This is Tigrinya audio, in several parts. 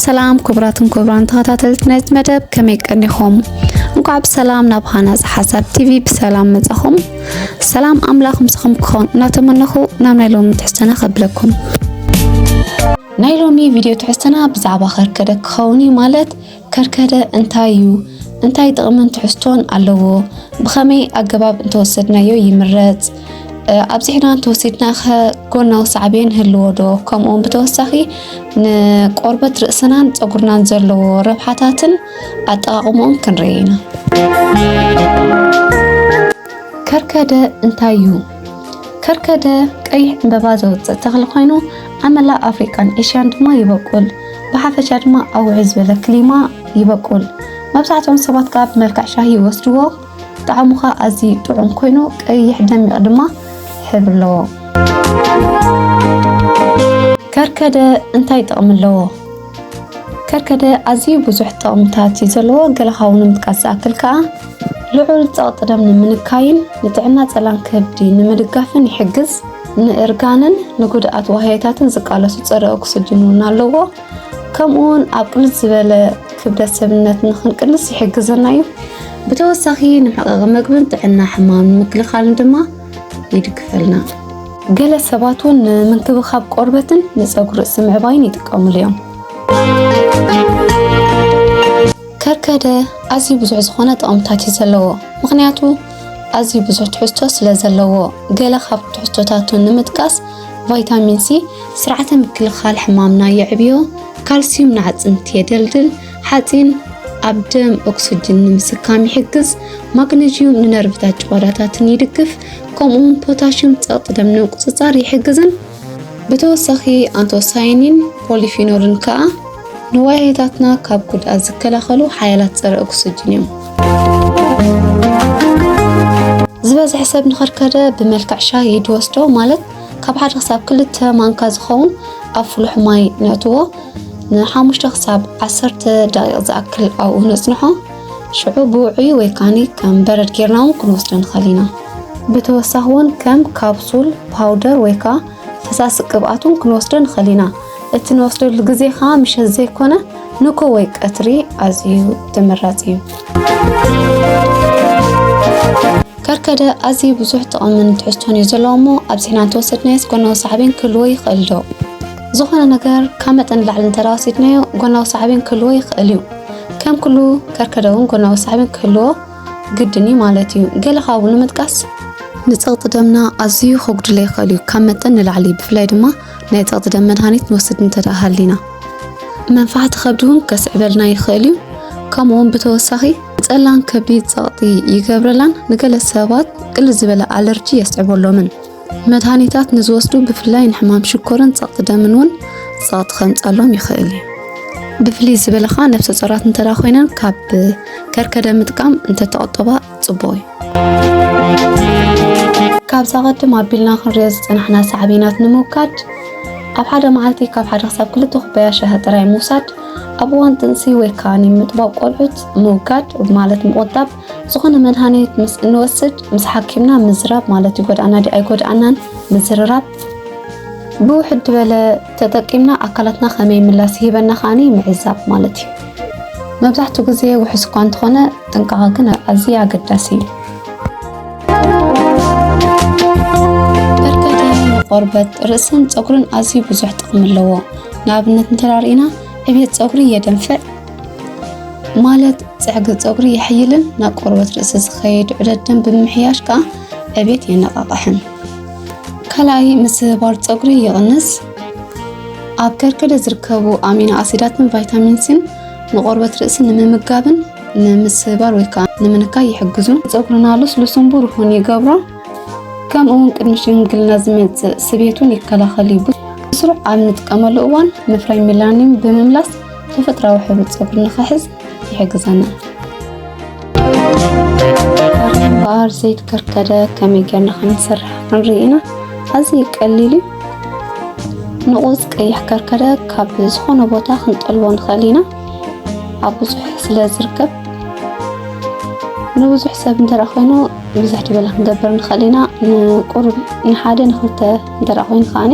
ሰላም ክቡራትን ክቡራን ተኸታተልቲ ናይዚ መደብ፣ ከመይ ቀኒኹም? እንኳዕ ብሰላም ናብ ሃናፂ ሓሳብ ቲቪ ብሰላም መጻኹም። ሰላም ኣምላኽ ምሳኹም ክኾን እናተመነኹ ናብ ናይ ሎሚ ትሕዝቶና ከብለኩም። ናይ ሎሚ ቪድዮ ትሕዝቶና ብዛዕባ ከርከደ ክኸውን እዩ። ማለት ከርከደ እንታይ እዩ? እንታይ ጥቕምን ትሕዝቶን ኣለዎ? ብኸመይ ኣገባብ እንተወሰድናዮ ይምረጽ? እ፣ ኣብዚሕና እንተወሲድና ኸ ጎናዊ ሳዕቤን ህልዎ ዶ? ከምኡውን ብተወሳኺ ንቆርበት ርእስናን ጸጉርናን ዘለዎ ረብሓታትን ኣጠቓቕምኡን ክንርኢ ኢና። ከርከደ እንታይ እዩ? ከርከደ ቀይሕ ዕምበባ ዘውጽእ ተኽሊ ኮይኑ፣ ኣብ መላእ ኣፍሪቃን ኤሽያን ድማ ይበቁል። ብሓፈሻ ድማ ኣብ ውዑይ ዝበለ ክሊማ ይበቁል። መብዛሕትኦም ሰባት ከኣ ብመልክዕ ሻሂ ይወስድዎ። ጣዕሙ ከኣ ኣዝዩ ጥዑም ኮይኑ፣ ቀይሕ ደሚቕ ድማ ሕብሪ ኣለዎ። ከርከደ እንታይ ጥቕሚ ኣለዎ? ከርከደ ኣዝዩ ብዙሕ ጥቕምታት እዩ ዘለዎ። ገለ ካብኡ ንምጥቃስ ዝኣክል ከኣ፣ ልዑል ጸቕጢ ደም ንምንካይን ንጥዕና ጸላም ከብዲ ንምድጋፍን ይሕግዝ። ንእርጋንን ንጉድኣት ዋህዮታትን ዝቃለሱ ጸረ ኦክስጅን እውን ኣለዎ። ከምኡውን ኣብ ቅልል ዝበለ ክብደት ሰብነት ንኽንቅንስ ይሕግዘና እዩ። ብተወሳኺ፣ ንመሕቀቂ መግብን ጥዕና ሕማም ንምክልኻልን ድማ ይድግፈልና። ገለ ሰባት እውን ንምንክብኻብ ቆርበትን ንጸጉሪ ርእሲ ምዕባይን ይጥቀሙሉ እዮም። ከርከደ ኣዝዩ ብዙሕ ዝኾነ ጥቕምታት እዩ ዘለዎ። ምኽንያቱ፣ ኣዝዩ ብዙሕ ትሕዝቶ ስለ ዘለዎ። ገለ ካብ ትሕዝቶታቱ ንምጥቃስ፣ ቫይታሚን ሲ ስርዓተ ምክልኻል ሕማምና የዕብዮ፣ ካልሲዩም ንኣዕጽምቲ የደልድል፣ ሓጺን ኣብ ደም ኦክስጅን ንምስካም ይሕግዝ፣ ማግነዥዩም ንነርቭታት ጭዋዳታትን ይድግፍ፣ ከምኡውን ፖታሽዩም ጸቕጢ ደም ንምቁጽጻር ይሕግዝን ብተወሳኺ ኣንቶሳይኒን ፖሊፊኖልን ከኣ ንዋህዮታትና ካብ ጉድኣት ዝከላኸሉ ሓያላት ጸረ ኦክስጅን እዮም። ዝበዝሐ ሰብ ንኸርከደ ብመልክዕ ሻሂ ድወስዶ፣ ማለት ካብ ሓደ ክሳብ ክልተ ማንካ ዝኸውን ኣብ ፍሉሕ ማይ ነእትዎ። ንሓሙሽተ ክሳብ ዓሰርተ ደቂቕ ዝኣክል ኣብኡ ነጽንሖ። ሽዑ ብውዑይ ወይ ከኣኒ ከም በረድ ጌርና እውን ክንወስዶ ንኽእል ኢና። ብተወሳኺ እውን ከም ካፕሱል፣ ፓውደር ወይ ከኣ ፈሳሲ ቅብኣት እውን ክንወስዶ ንኽእል ኢና። እቲ ንወስደሉ ግዜ ከኣ ምሸት ዘይኮነ ንግሆ ወይ ቀትሪ ኣዝዩ ተመራጺ እዩ። ከርከደ ኣዝዩ ብዙሕ ጥቕምን ትሕዝቶን እዩ ዘለዎ እሞ ኣብዚሕና እንተወሰድናዮስ ጎናዊ ሳዕቤን ክህልዎ ይኽእል ዶ? ዝኾነ ነገር ካብ መጠን ንላዕሊ እንተ ደኣ ወሲድናዮ ጎናዊ ሳዕቤን ክህልዎ ይኽእል እዩ። ከም ኩሉ ከርከደ እውን ጎናዊ ሳዕቤን ክህልዎ ግድን እዩ ማለት እዩ። ገለ ካብኡ ንምጥቃስ፣ ንጸቕጢ ደምና ኣዝዩ ከጉድሎ ይኽእል እዩ፣ ካብ መጠን ንላዕሊ፣ ብፍላይ ድማ ናይ ጸቕጢ ደም መድሃኒት ንወስድ እንተ ደኣ ሃሊና። መንፋሕቲ ከብዲ እውን ከስዕበልና ይኽእል እዩ። ከምኡ እውን ብተወሳኺ ጸላም ከብዲ ጸቕጢ ይገብረላን ንገለ ሰባት ቅልል ዝበለ ኣለርጂ የስዕበሎምን። መድሃኒታት ንዝወስዱ ብፍላይ ንሕማም ሽኮርን ጸቕጢ ደምን እውን ጸቕጢ ከምጻሎም ይኽእል እዩ። ብፍልይ ዝበለ ኸኣ ነፍሰ ጾራት እንተ ደኣ ኮይነን ካብ ከርከደ ምጥቃም እንተተቖጠባ ጽቡቕ እዩ። ካብዛ ቐድም ኣቢልና ክንሪኦ ዝጸናሕና ሳዕቤናት ንምውጋድ፣ ኣብ ሓደ መዓልቲ ካብ ሓደ ክሳብ ክልተ ኩባያ ሻሂ ጥራይ ምውሳድ፣ ኣብ እዋን ጥንሲ ወይ ከኣ ንምጥባብ ቆልዑት ምውጋድ ማለት ምቑጣብ፣ ዝኾነ መድሃኒት ምስ እንወስድ ምስ ሓኪምና ምዝራብ ማለት ይጎድኣና ድዩ ኣይጎድኣናን ምዝርራብ፣ ብውሕድ ዝበለ ተጠቂምና ኣካላትና ከመይ ምላስ ይህበና ከኣኒ ምዕዛብ ማለት እዩ። መብዛሕትኡ ግዜ ውሑስ እኳ እንተኾነ ጥንቃቐ ግን ኣዝዩ ኣገዳሲ እዩ። ከርከደ ንቆርበት ርእስን ጸጉርን ኣዝዩ ብዙሕ ጥቕሚ ኣለዎ። ንኣብነት እንተ ርኢና ዕብየት ጸጉሪ የደንፍዕ፣ ማለት ጽዕጊ ጸጉሪ የሕይልን ናብ ቆርበት ርእሲ ዝኸይድ ዑደት ደም ብምምሕያሽ ከኣ ዕብየት የነቓቕሕን። ካልኣይ ምስባር ጸጉሪ ይቕንስ። ኣብ ከርከደ ዝርከቡ ኣሚኖ ኣሲዳትን ቫይታሚን ሲን ንቆርበት ርእሲ ንምምጋብን ንምስባር ወይ ከኣ ንምንካይ ይሕግዙ። ጸጉርና ልስሉስን ብሩህን ይገብሮ። ከምኡ እውን ቅድሚ ሽምግልና ዝመጽእ ስብየት እውን ይከላኸል እዩ። ብስሩዕ ኣብ ንጥቀመሉ እዋን ምፍራይ ሜላኒን ብምምላስ ተፈጥራዊ ሕብሪ ጸጉሪ ንኽሕዝ ይሕግዘና። እምበኣር ዘይቲ ከርከደ ከመይ ጌርና ከም ንሰርሕ ክንርኢ ኢና። ኣዝዩ ቀሊል እዩ። ንቑጽ ቀይሕ ከርከደ ካብ ዝኾነ ቦታ ክንጠልቦ ንኽእል ኢና። ኣብ ብዙሕ ስለ ዝርከብ ንብዙሕ ሰብ እንተ ደኣ ኮይኑ ብዝሕ ዝበለ ክንገብር ንኽእል ኢና። ንቁሩብ ንሓደ ንኽልተ እንተ ደኣ ኮይኑ ከኣኒ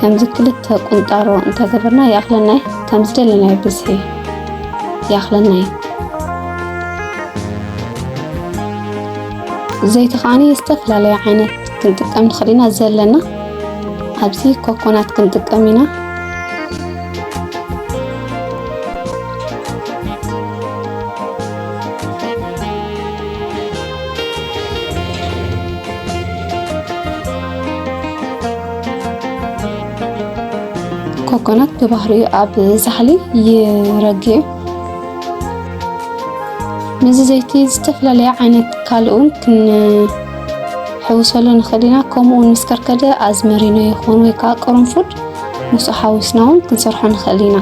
ከምዚ ክልተ ቁንጣሮ እንተገበርና ይኣኽለና እዩ። ከም ዝደለናዮ ብዝሒ ይኣኽለና እዩ። ዘይቲ ከዓኒ ዝተፈላለየ ዓይነት ክንጥቀም ንኽእል ኢና። ዘለና ኣብዚ ኮኮናት ክንጥቀም ኢና። ኮኮናት ብባህሪኡ ኣብ ዛሕሊ ይረግእ እዩ። ነዚ ዘይቲ ዝተፈላለየ ዓይነት ካልእ እውን ክንሕውሰሉ ንኽእል ኢና። ከምኡ እውን ምስ ከርከደ ኣዝመሪኖ ይኹን ወይ ከዓ ቅርንፉድ ምስኡ ሓዊስና እውን ክንሰርሖ ንኽእል ኢና።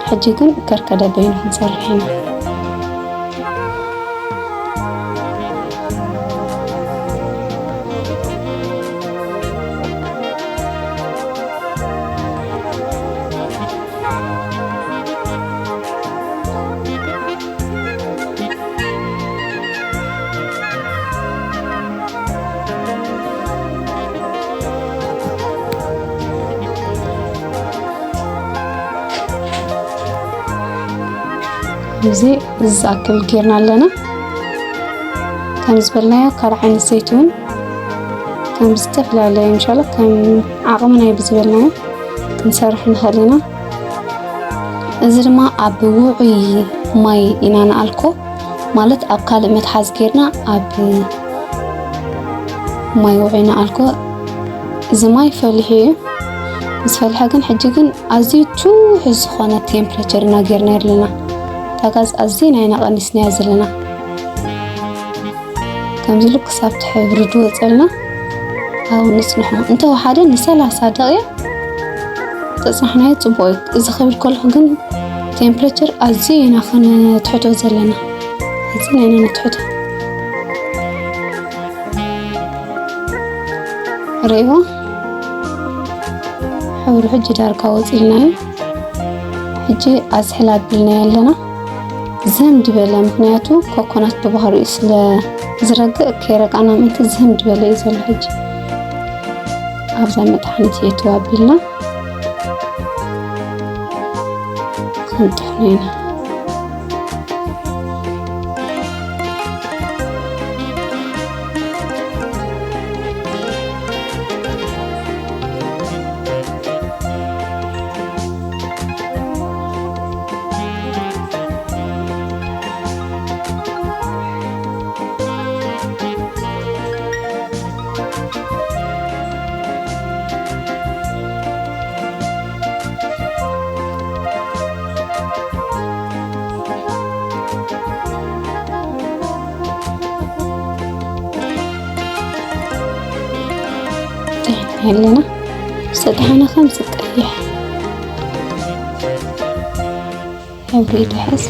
ሕጂ ግን ከርከደ በይኑ ክንሰርሕ ኢና። እዚ ዝኣክል ጌርና ኣለና። ከም ዝበልናዮ ካልእ ዓይነት ዘይቲ እውን ከም ዝተፈላለየ፣ እንሻላ ከም ዓቕምና እዩ ብዝበልናዮ ክንሰርሕ ንኽእል ኢና። እዚ ድማ ኣብ ውዑይ ማይ ኢና ንኣልኮ፣ ማለት ኣብ ካልእ መትሓዝ ጌርና ኣብ ማይ ውዑይ ንኣልኮ። እዚ ማይ ፈሊሑ እዩ። ምስ ፈልሐ ግን ሕጂ ግን ኣዝዩ ትውሒ ዝኾነ ቴምፕሬቸር ኢና ጌርና ኣለና። እታ ጋዝ ኣዝና ኢና ቀኒስናያ ዘለና። ከምዚ ኢሉ ክሳብ እቲ ሕብሪ ዝወፀልና ኣብኡ ንፅንሖ። እንተወሓደ ንሰላሳ ደቂቕ ተፅናሕናዮ ፅቡቕ እዩ። እዚ ክብል ከለኹ ግን ቴምፕሬቸር ኣዝዩ ኢና ከነትሕቶ ዘለና። ኣዝና ኢና ነትሕቶ። ርእይዎ፣ ሕብሩ ሕጂ ዳርጋ ወፂልና እዩ። ሕጂ ኣዝሕል ኣቢልና ኣለና። ዝህም ድበለ፣ ምኽንያቱ ኮኮናት ብባህሪኡ ስለ ዝረግእ ከይረቃና ምእንቲ ዝህም ድበለ እዩ ዘሎ። ሕጂ ኣብዛ መጥሓኒት የእትዋ ኣቢልና ክንጥሕኖ ኢና። ጥሕና ኣለና። ዝተጠሓነ ከም ዝቀይሕ ሕብሪ ይትሕዝ።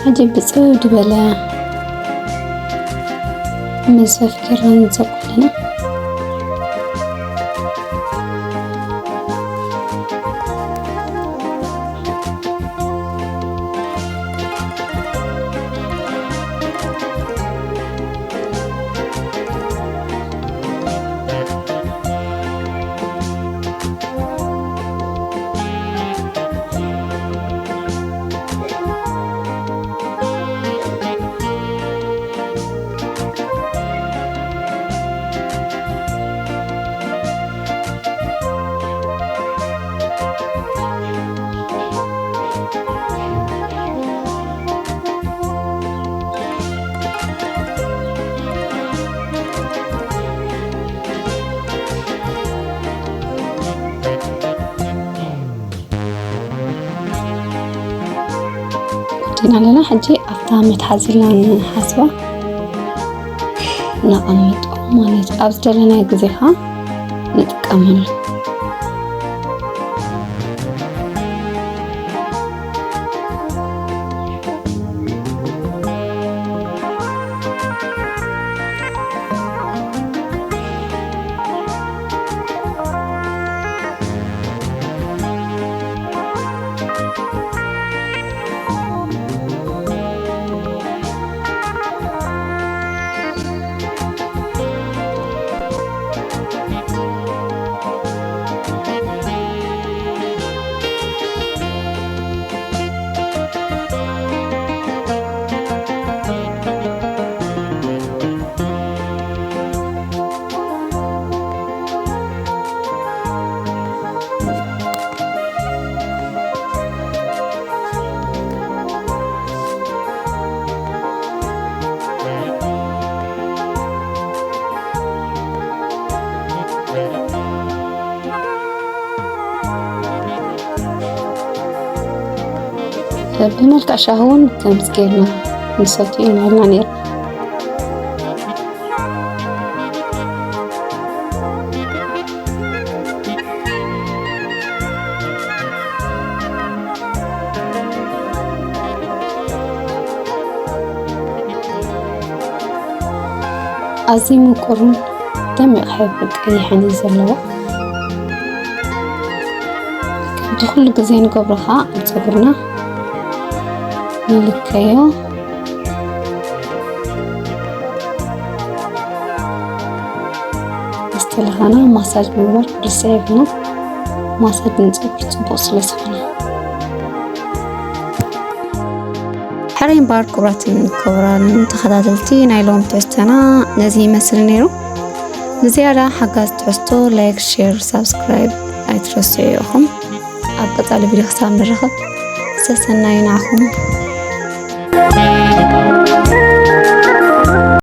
ሕጂ ብፅው ዝበለ መዝፈፍ ጌርና ንዘቁ ኣለና። ወዲእና ኣለና። ሕጂ ኣብታ መትሓዚ ኢልና ንሓስባ ነቐምጦ ማለት እዩ። ኣብ ዝደለናዮ ግዜ ኸዓ ንጥቀመሉ። ብመልክዕ ሻሂ እውን ከምዚ ጌርና ንሰትዮ ኢና ኢልና ነይርና። ኣዝዩ ምቁርን ደሚቕ ሕብሪ ቀይሕን እዩ ዘለዎ። ከምቲ ኩሉ ግዜ ንገብሮ ኸዓ ኣብ ጸጉርና ንልከዮ። ኣስተልኸና ማሳጅ ምግባር ክትርስዕ የብልና። ማሳጅ ንጸጉሪ ጽቡቕ ስለ ዝኾነ። ሕራይ እምበኣር ክቡራትን ክቡራንን ተኸታተልቲ ናይ ሎም ትሕዝቶና ነዚ ይመስል ነይሩ። ንዝያዳ ሓጋዝ ትሕዝቶ ላይክ፣ ሼር፣ ሳብስክራይብ ኣይትረስዑ ኢኹም። ኣብ ቀጻሊ ቪድዮ ክሳብ ንራኸብ ሰሰናዩ ንዓኹም።